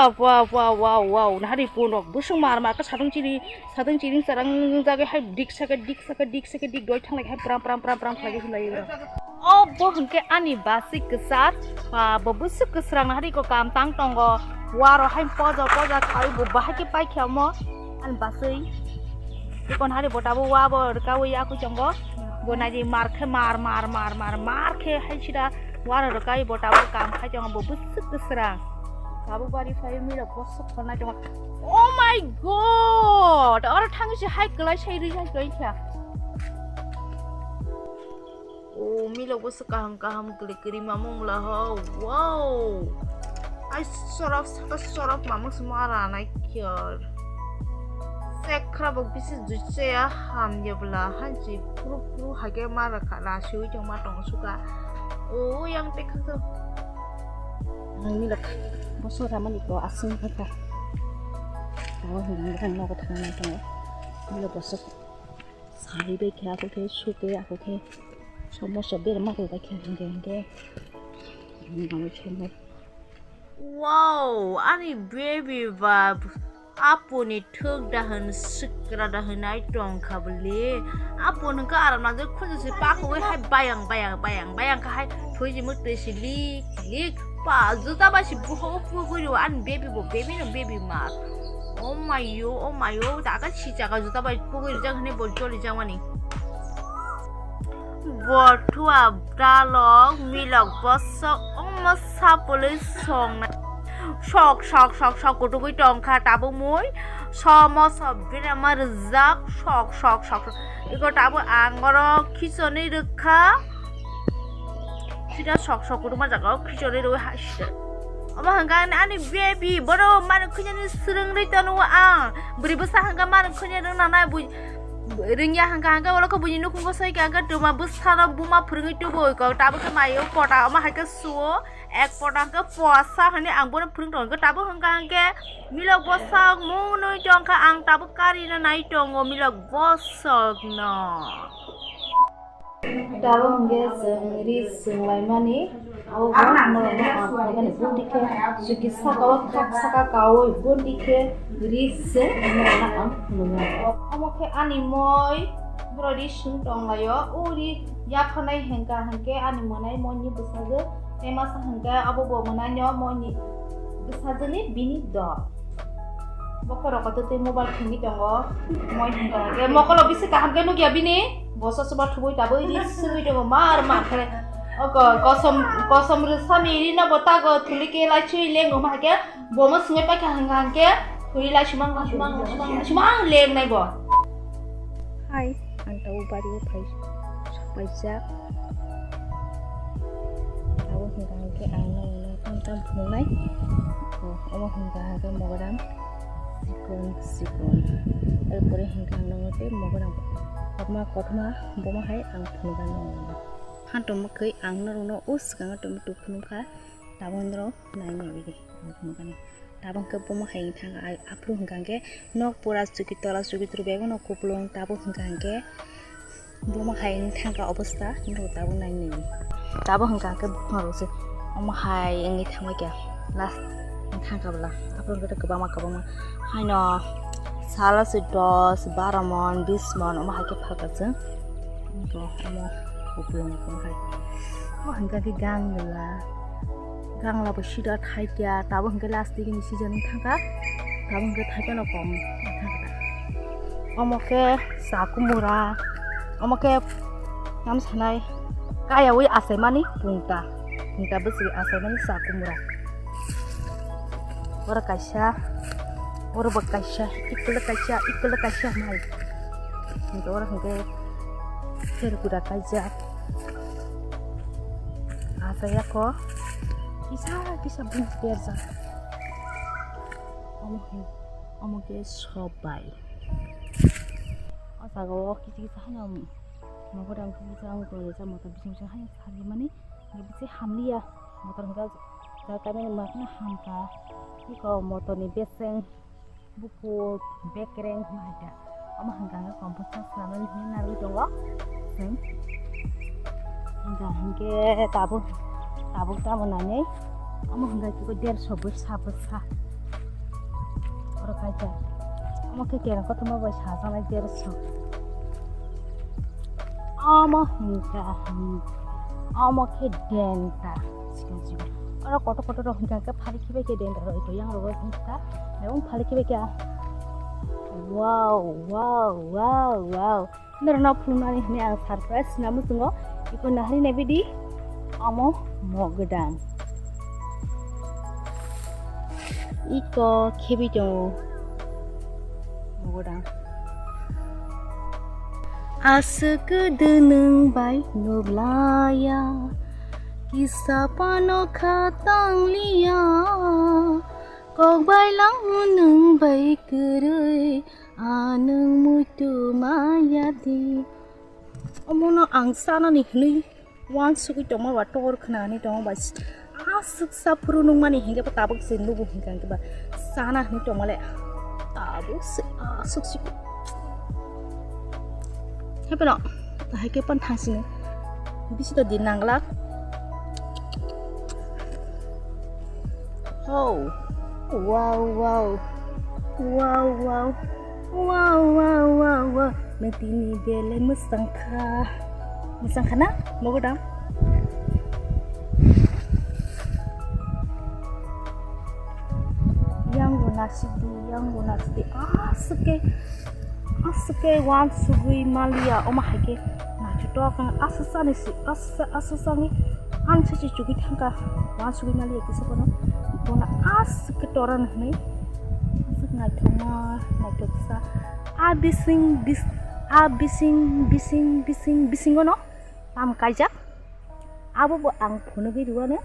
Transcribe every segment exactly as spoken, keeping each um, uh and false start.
Wow, wow, wow, wow, wow. Nahari pun rok busung mar mar ka sadung chiri, sadung chiri sarang jage hai dik sake, dik sake, dik sake, dik doi thanglai hai pram, pram, pram, pram khlai hinlai rok. O bo hwnkhe ani basik kwchar, ba bo busuk kwsrang nahari ko kam tang tongo. Waro hai poja, poja khai bo bahai khe pai khe omo ani basui. Ikon hari bo tabuk wa bo rwkawi yakui tongo. Bo naidi mar khe mar, mar, mar, mar, mar khe hai sida wara rwkawi bo tabuk kam khai tongo, bo bwswk kwsrang. Tabuk bari phai mila bosok khonai tongo. Oh my God! Oro thangwi se hai kwlai sai rwi hai kwlai kha. O milok bwswk kaham kaham kwrwi kwrwi mamung la ho. Wow! Ai sorop saka sorop mamung se ma ranai kiyar. Sekra bo bisi juice ya ham ya bwla hanchi puru puru hage ma raka ra siwi tong ma tong suka. O yang te khak. Ang milok bosok ramani ko asung kha. Tawa hwnwi ang nogo thangna tongo. Milok bosok. Sari bai khe ako khe suke ako khe somoso berma rok bai khe hingke hingke nangwi somoi. Wow, ani baby ba apuni thwk da hwn sikra da hwn ai tong kha bwle. Apun hwnkhe aram nang khunju se pakhogwi hai bayang bayang bayang bayang kha hai thwi jimwk twi se lik lik pa juta bai se buho pugwi rw ani baby bo baby no baby ma. Oh my yo, oh my yo, ta ka si chaka juta bai pugwi rijak hwnwi bo choli jakmani. Bo thua dalok milok bosok omo sapului song na. Sok sok sok sok kutugwi tongkha tabuk mui. Somo sob bini ma rijak sok sok sok sok. Iko tabuk ang oro khichonwi rwkha. Sida sok sok kutuma jaga o khichonwi rwwi hai sida. Omo hwnkha ani, ani baby, bono mano khwnani swrwngwi tanu ang. Bwrwi bwsa hwnkha mano khwnani rwngna nai bui, rwngya hwnkha hwnkha ulo khe buini nukhungo soi kha hwnkha twma bwsano buma phwrwngwi tubui kok tabuk khe maio pota omo hai khe suo ek pota hwnkha puasa hwnwi ang bono phwrwng tongo hwnkha tabuk hwnkha hwnkhe milok bwswk mwnwi tongkha ang tabuk karina nai tongo milok bwswkno. Tabuk hwnkhe chwng ri chwng laimani, abo bo norokno ang phunukani bundi khe, chwki saka o thak saka kaui bundi khe ri chwng norokno ang phunuknai. Omo khe ani moi, borok ri chwng tonglaio, o ri yapharnai hwnkha hwnkhe ani mwnai moini bwsajwk, tei masa hwnkhe abo bo mwnaino moini bwsajwkni bini dol. Bokhorok kotor tei mobile thwngwi tongo. Moi hwnkha hwnkhe mokolo bisi kaham khe nukya bini. Boso soba thubui tabui ri sugui tongo mar mar khe. Oko kosom, kosom rwsani rino bo tago thwlwi khe lai sui lengo ma khe. Bomo swngai paikha hwnkha hwnkhe thwlwi lai sumang, lai sumang, lai sumang, lai sumang lengnai bo. Hai, ang tabuk bari o phai, sopaijak. Abo hwnkha hwnkhe ang nokno tam tam phunuknai. O, omo hwnkha hwnkhe mogoram sikon sikon. Erpore hwnkha ang nokno tei mogoram kothoma kothoma bomo hai ang phunuknai nokno. Phantom mwkhwi ang norokno o swkango tongma tuk phunukha, tabuk norok nai nai bagwi ang phunukani. Tabuk hwnkhe bomo hai wngkha hwnkhe, aphuru hwnkha hwnkhe nok pura chuki tola chuki turu bebak no kupulung. Tabuk hwnkha hwnkhe bomo hai wngkha hwnkhe obostha, norok tabuk nai nai. Tabuk hwnkha hwnkhe buphang rok se omo hai wngwi thangbai kha last wngkha hwnkha bwla. Aphuru hwnkhe kwbangma kwbangma haino salo se dos baro mon bis mon omo hai khe phalka chwng. Bo omo kupulung omo hai. Omo hwnkha khe gang bwla. Gangla bo sida thaikya, tabuk hwnkhe last digini season wng thangkha, tabuk hwnkhe thaikya no kom wng thangkha. Omo khe sakumura, omo khe tamo sanai kayaui achaimani pungta, pungta bwswi achaimani sakumura. Oro kaisa, oro bo kaisa, ikolo kaisa, ikolo kaisa mai. Hwnkhe oro hwnkhe sergura kaijak. Asa yako kisa kisa bun berjak. Omo khe, omo khe sobai. O jaga o kisa kisa haino mogodam kisa kisa ang tongrijak moto bising bising haino sarimani. Bisi hamliya motor hwnkhe jata bini ma phano hamkha. Eko motorni beseng. Bukur bekereng hwnba hai khe. Omo hwnka hwnkhe compose chwng swnamnani hwnwi narwgwi tongo. Hwnka hwnkhe tabuk, tabuk tamo nainwi. Omo hwnka khe derso bwsa bwsa. Kaisa. Omo khe kereng kothoma bai sajaknai derso. Omo hinkha hin. Omo khe denta. Sikon sikon. Oro kotor kotor rok hinkha khe phari khibai khe denta rok to yang rogo hinkha. Ayung phari khibai khe. Wow, wow, wow, wow. Norokno phunuknani hwnwi ang surprise swnamwi tongo. Iko nahari naibidi, omo mok gwdang. Iko khibi tongo mok gwdang. Aswk kwdwk nwng bai nuklaiya, kisa phano kha tangliya, kok bai lang nwng bai kwrwi. Anung muitu maya di. Omono ang sanani hwnwi wansugwi tongma ba tor khnani tongma ba aswk sa phuru nungmani hinkhe ba tabuk se nubu hinkha hinkhe ba sana hwnwi tongma le tabuk se aswk se. Hepeno haikhe pan thangsini bisi to din nanglak. Oh. Wow, wow. Wow, wow. Wow, wow, wow, wow. Nang tini belai mwsang kha. Mwsang kha na? Mogodam. Yang guna sidi, yang guna sidi. Ah, suke. Aswk khe wansugwi maliya, omo hai khe naithotok wng. Aswk sani si, aswk, aswk sani ansa si chugwi thangkha, wansugwi maliya kisa phano. Bono aswk khe tora nw hwnwi aswk naithokma, naithoksa. A bising bis-, a bising, bising, bising, bisingono tamo kaijak. Abo bo ang phunugwi rwano.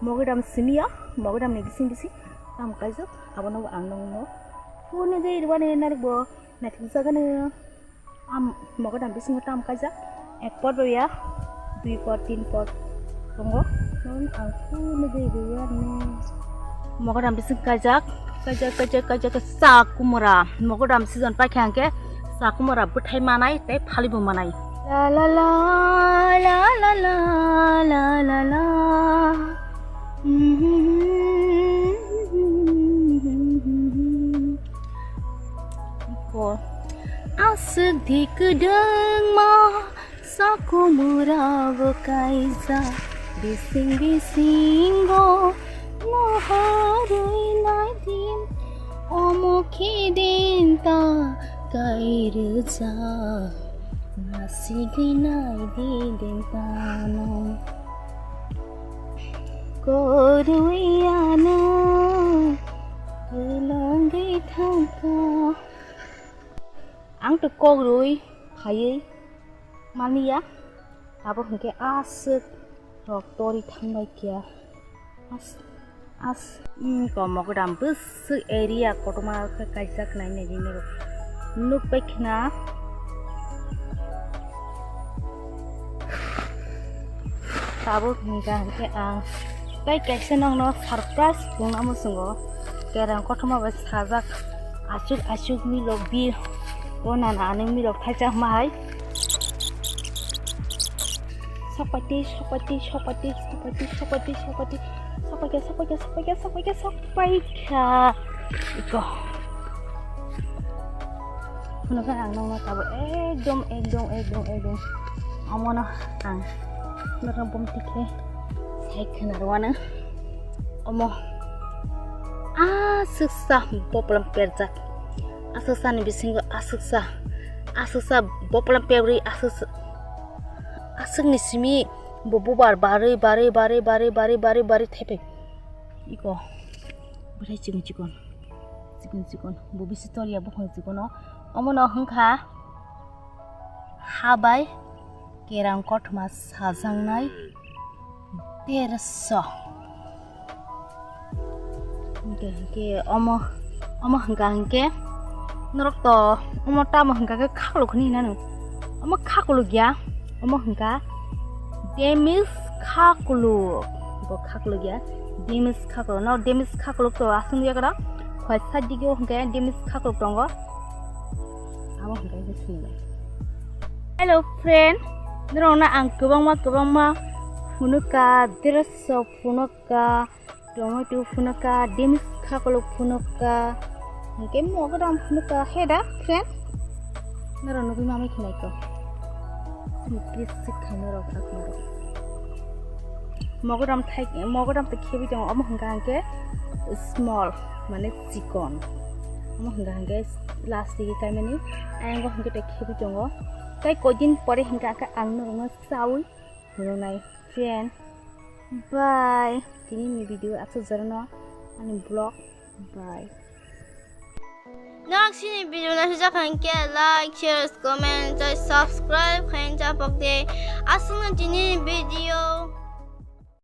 Mogodam simi ya, mogodam ni bising bising tamo kaijak, abono ang nungno phunugwi rwani narikbo naithok jagano. Am mogodam bisingo tamo kaijak, ek pot bo ya, dui pot, tin pot tongo, non ang phunugwi rwani. Mogodam bising kaijak, kaijak, kaijak, kaijak, kaijak, sa kumura, mogodam season paikha hwnkhe sa kumura bwthai manai tei phalibo manai. La la la, la la la, la la la. Ko. Aswk di kwdwngma, sa kumura bo kaijak, bising bisingo naharwi nai di, omo khe denta kai rwjak. Nasigwi nai di dentano, kwrwi ano kwlwngwi thangkha. Ang to kokrwi phaiwi manya, abo hwnkhe aswk rok tori thangbai kha. As, as, mm, ko mogodam bwswk area kotorma khe kaijak nai nai di norok nukbai khna. Tabuk hwnkha hwnkhe ang tei kaisa nokno surprise tongna muchungo. Kerang kotorma bai sajak, achuk achuk milok bir, o nana ani milok thaisa hwnba hai. Sokpati, sokpati, sokpati, sokpati, sokpati, sokpati, sokpaikha, sokpaikha, sokpaikha, sokpaikha, sokpaikha. Iko. Phunukha ang nokno tabuk ekdom, ekdom, ekdom, ekdom. Omono ang nokno bom tikhe sai khna rwano. Omo aswksa boplam perjak. Aswksani bisingo aswksa, aswksa boplam perwi aswksa. Aswkni simi bo bubar barwi, barwi, barwi, barwi, barwi, barwi, barwi thaipai. Iko bwthai chikon chikon, chikon chikon, bo bisi toriya buphang chikono. Omono hwnkha ha bai kerang kothoma sajaknai terso. Hwnkhe, hwnkhe omo, omo hwnkha hwnkhe norok to omo tamo hwnkha khe khakluk hwnwi hinano. Omo khakluk ya, omo hwnkha demis khakluk. Bo khakluk ya, demis khakluk. No demis khakluk to aswng yagra khoi side dige hwnkhe demis khakluk tongo. Abo hwnkhe khe swnwi. Hello friend, norokno ang kwbangma kwbangma phunukha, dress rok phunukha, tomato phunukha, demis Khakolok phunukha, hwnkhe mogodam phunukha, he da, friend? Norok nugwi mamai khe naikho. Ani please sit khaina rok, rok, rok. Mogodam thai, mogodam tei khebwi tongo, omo hwnkha hwnkhe small, mane chikon. Omo hwnkha hwnkhe last digi kaimani, ayang o hwnkhe tei khebwi tongo. Tei koidin pore hwnkha hwnkhe ang norokno chawi phunuknai, friend. Bye. Tini ni video aswk jorano ani vlog. Bye. Norok chini video no sijak hwnkhe like, share, comment, tei subscribe khaina chapok de. Aswkno tini video.